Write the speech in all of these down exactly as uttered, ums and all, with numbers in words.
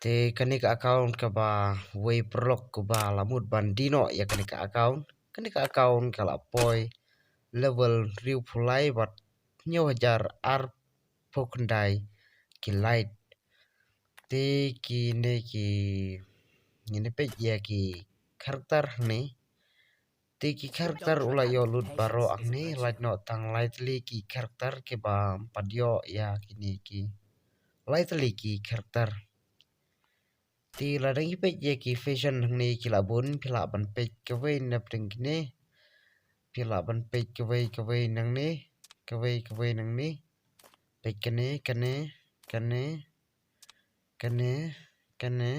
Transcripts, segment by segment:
Te kane ka account kaba wei paralok kaba la mut ban die noh ïa kane ka account. Kane ka account ka la poi level hynriewphew lai bad hynñiew hajar arphew khyndai ki like. Te kine ki, ngin ïa peit ïa ki character hangne. Te ki character u la ïoh lut baroh hangne, lait noh tang lai tylli ki character kiba ym pat ïoh ïa kine ki lai tylli ki character. Te lada ngi peit ïa ki fashion hangne ki la bun, phi lah ban peit kawei na pdeng kine. Phi lah ban peit kawei kawei nangne, kawei kawei nangne. Peit kane, kane, kane, kane, kane.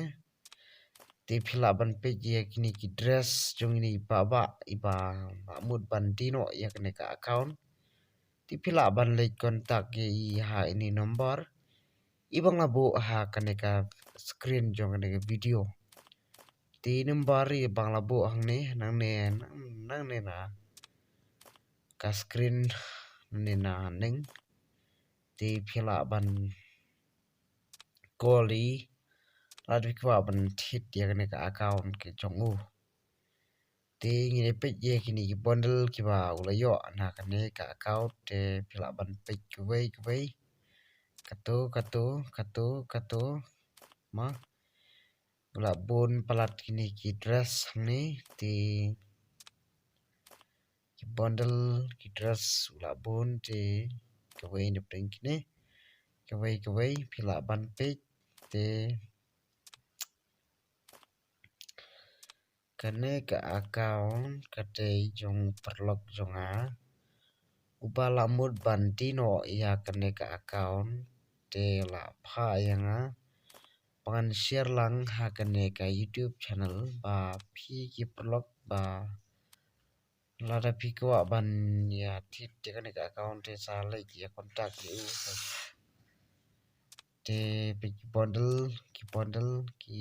Te phi lah ban peit ïa kine ki dress jong ine i paidbah iba la mut ban die noh ïa kane ka account. Te phi lah ban leit contact ïa i ha ine i number iba nga la buh ha kane ka screen jong kane ka video. Te i number iba nga la buh hangne, nangne, nang, nangne na ka screen, nangne na ning. Te phi lah ban call i lada phi kwah ban thied ïa kane ka account ka jong u. Te ngin ïa peit ïa kine ki bundle kiba u la ïoh na kane ka account, te phi lah ban peit kawei kawei. Kato, kato, kato, kato. Ma, u la bun palat kine ki dress hangne, te ki bundle ki dress u la bun, te kawei na pdeng kine, kawei kawei phi lah ban peit. Te kane ka account ka dei jong paralok jong nga uba la mut ban die noh ïa kane ka account, te la phah ïa nga ba ngan share lang ha kane ka YouTube channel. Ba phi ki paralok ba lada phi kwah ban ïa thied ïa kane ka account te sa leit ïa contact ïa u. Te peit ki bundle, ki bundle, ki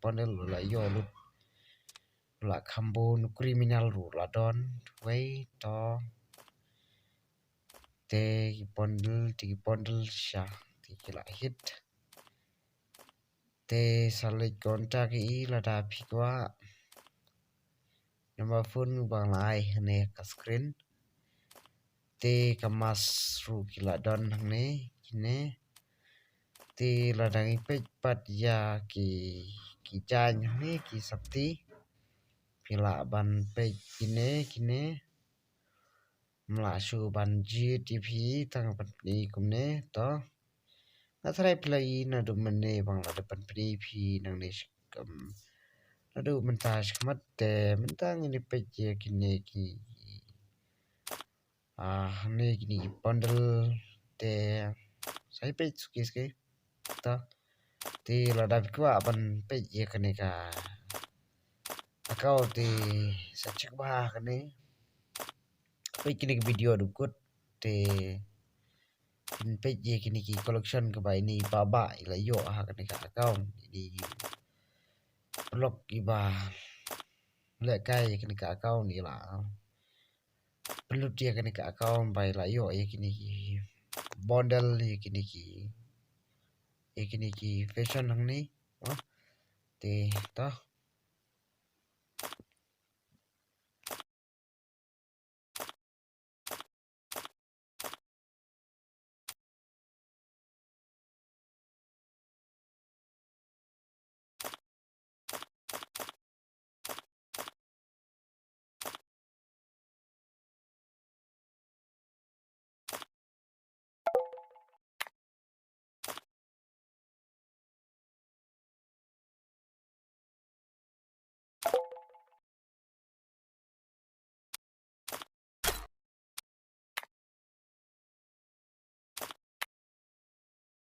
bundle u la ïoh lut, u la kham bun u criminal ruh la don. Wei to, te ki bundle, te ki bundle sha, te ki la hit. Te sa leit contact ïa i lada phi kwah. Number phone ba nga la ai hangne ha ka screen. Te ka mask ruh ki la don hangne kine. Te lada ngi peit pat ïa ki, ki jaiñ hangne ki sopti, phi lah ban peit kine, kine. Ym lah shuh ban jied ïa phi tang ban pyni kumne to. Nga tharai phi la i naduh mynne ba nga la dep ban pyni phi nangne shi kam, naduh mynta shi khmat. Te mynta ngin ïa peit ïa kine ki, ah, hangne kine ki bundle. Te sa ïa peit suki suki to. Te lada phi kwah ban peit ïa kane ka account te sa check bha kane. Peit kine ki video haduh kut te phin peit ïa kine ki collection kaba ine i paidbah i la ïoh ha kane ka account. Ine i paralok iba lehkai ïa kane ka account i la pynlut ïa kane ka account ba i la ïoh ïa kine ki bundle, ïa kine ki, ïa kine ki fashion hangne. Oh, te to.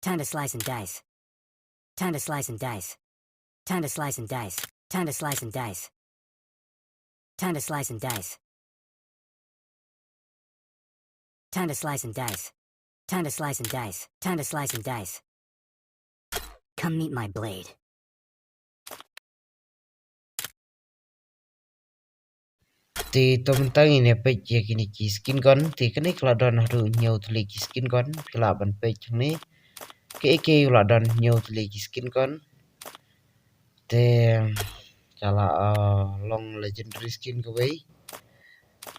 Time to slice and dice. Time to slice and dice. Time to slice and dice. Time to slice and dice. Time to slice and dice. Time to slice and dice. Time to slice and dice. Time to slice and dice. Come meet my blade. Te to mynta ngin ïa peit ïa kine ki skin gun. Te kane ka la don haduh hynñiew tylli ki skin gun. Phi lah ban peit hangne. Kaei kaei u la don hynñiew tylli ki skin gun. Te ka la, ah, long legendary skin kawei.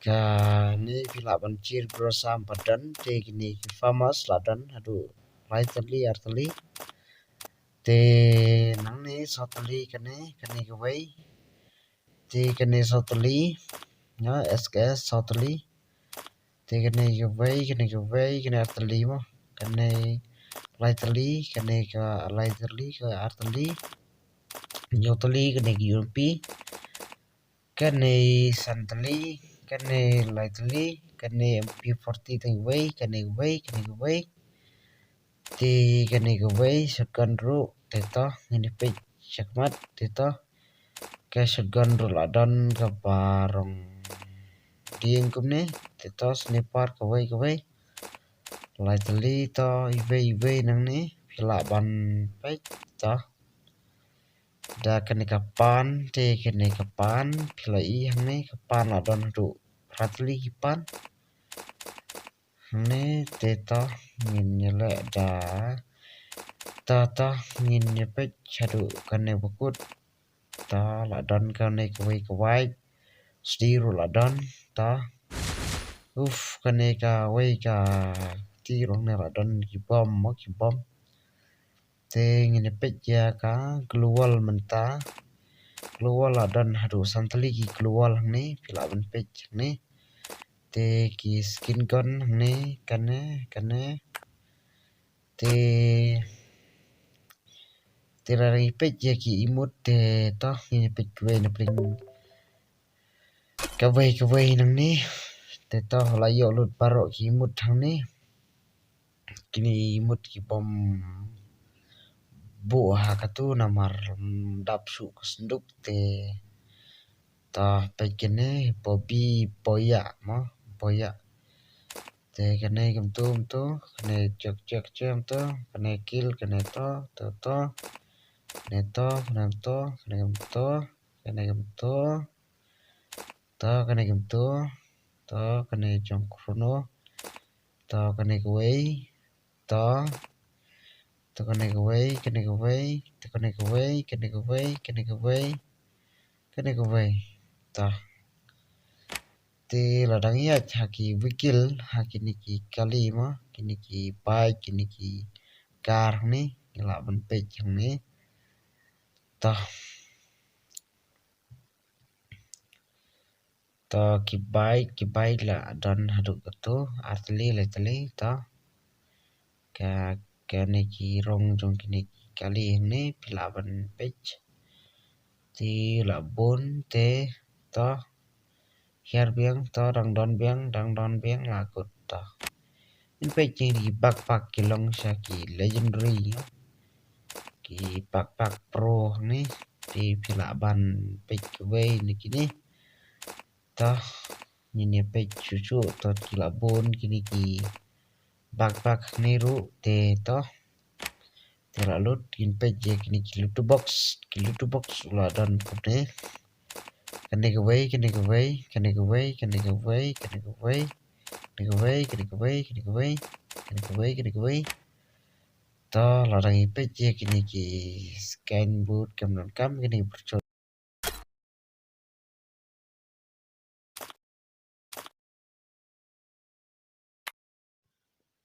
Kane phi lah ban cheer grow sam pat don, te kine ki farmers la don haduh lai tylli ar tylli. Te nangne saw tylli kane, kane kawei. Te kane saw tylli, na S K S saw tylli. Te kane kawei, kane kawei, kane ar tylli mo. Kane lai tylli, kane ka lai tylli, ka ar tylli. Hynñiew tylli, kane ka U M P. Kane san tylli, kane lai tylli, kane M P forty te kawei, kane kawei, kane kawei. Te kane kawei, shotgun ruh, te to, ngin ïa peit shakhmat, te to. Ka shotgun ruh la don kaba rong dieng kumne, te to, sniper kawei kawei. Lai tylli to, iwei iwei nangne, phi lah ban peit to. Da kane ka pan, te kane ka pan, phi lah i hangne, ka pan la don haduh phra tylli ki pan. Hangne, te to, ngin ïa leh da. To, to, ngin ïa peit haduh kane bakut. To, la don kane kawei ka wait. Sdi ruh la don, to. Uf, kane kawei ka ti ruh ne la don ki bom, mo ki bom. Te ngin ïa peit ïa ka glowal mynta. Glowal la don haduh san tylli ki glowal hangne, phi lah ban peit hangne. Te ki skin gun hangne, kane, kane. Te, te lada ngi peit ïa ki emote te to, ngin ïa peit kawei na pdeng. Kawei, kawei nangne. Te to la ïoh lut baroh ki emote hangne. Kine emote ki bom buh ha katu namar, mm, dap shuh ka synduk te. To peit kine, Bobby Boya mo, Boya. Te kane kumtu, kumtu, kane jok, jok, jok, kumtu, kane kill, kane to, to, to. Kane to, kane kumtu, kane kumtu, kane kumtu. To kane kumtu. To kane jong Chrono. To kane kawei. To. To kane kawei, kane kawei, to kane kawei, kane kawei, kane kawei, kane kawei. To. Te lada ngi ïaid ha ki vehicle, ha kine ki kali mo, kine ki bike, kine ki car hangne, ngi lah ban peit hangne. To. To ki bike, ki bike la don haduh katu, ar tylli, lai tylli, to. Ka, kane ki rong jong kine ki kali hangne, phi lah ban peit. Te la bun, te, to. Hiar biang, to, dang don biang, dang don biang, la kut, to. Ngin peit kine ki backpack ki long sha ki legendary, ki backpack pro hangne, te phi lah ban peit kawei na kine. To, ngin ïa peit shuh shuh, to ki la bun kine ki backpack hangne ruh, te to. Te la lut, ngin peit ïa kine ki loot box, ki loot box u la don kumne. Kane kawei, kane kawei, kane kawei, kane kawei, kane kawei, kane kawei, kane kawei, kane kawei, kane kawei, kane kawei. To, lada ngi peit ïa kine ki scan boot kam donkam kine ki pyrchot.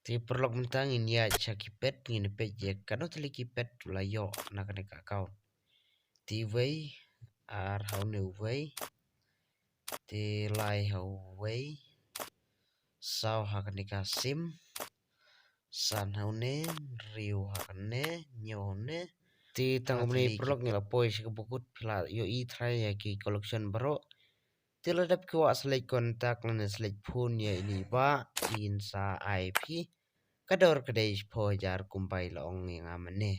Te paralok mynta ngin ïaid sha ki pet, ngin peit ïa kano tylli ki pet la ïoh na kane ka account. Te wei, ar ha une uwei. Te lai ha uwei. Saw ha kane ka sim. San ha une, hynriew ha kane, hynñiew ha une. Te tang kumne paralok ngi la poi sha kaba kut, phi la ïohi trai ïa ki collection baroh. Te lada phi kwah select contact lane select phone ïa ine i bah, in sa ai phi ka dor ka dei shiphew hajar kumba i la ong ïa nga mynne.